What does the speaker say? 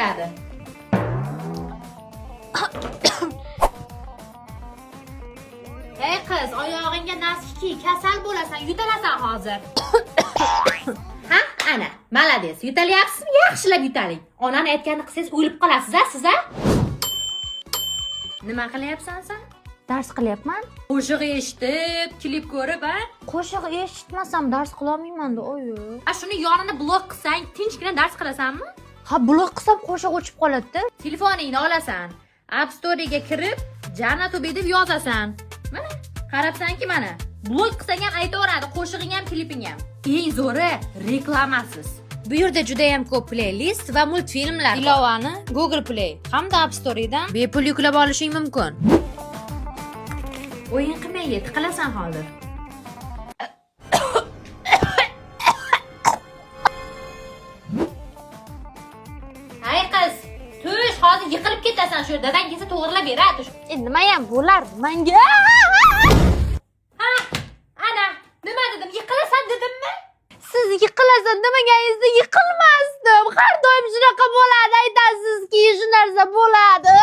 keladi. Ey qiz, oyog'ingga naski kiy, kasal bo'lasan, yutalasan hozir. Ha, ana, молодец. Yutalyapsizmi? Yaxshilab yutaling. Onani aytganini qilsangiz o'lib qolasiz, a siz, a? Nima qilyapsan sen? Dars qilyapman. Qo'shiq eshitib, klip ko'rib, a? Qo'shiq eshitmasam dars qilolmayman-da, oyi. A shuni yonini blok qilsang, tinchgina dars qilasanmi? Ha, blok qilsam qo'shiq o'chib qoladi-da. Telefoningni olasan. App Store'ga kirib, Jannatubi deb yozasan. Mana, qarabsanki mana. Blok qilsang ham aytaveradi, qo'shig'ing ham, kliping ham. Eng zo'ri reklamasiz. Bu yerda juda ham ko'p playlist va multfilmlar. Ilovani Google Play hamda App Store'dan bepul yuklab olishing mumkin. O'yin qilmay ye, tiqilasan hozir. Ay qiz, tush, hozir yiqilib ketasan shu yerda. Dadang kelsa to'g'rilab beradi. E, nimayam bo'lardi manga? Ha, ana, nima dedim? Yiqilasan dedimmi? Siz yiqilasan demaganingizda yiqilmasdim. Har doim shunaqa bo'ladi, aytasizki, shu narsa bo'ladi.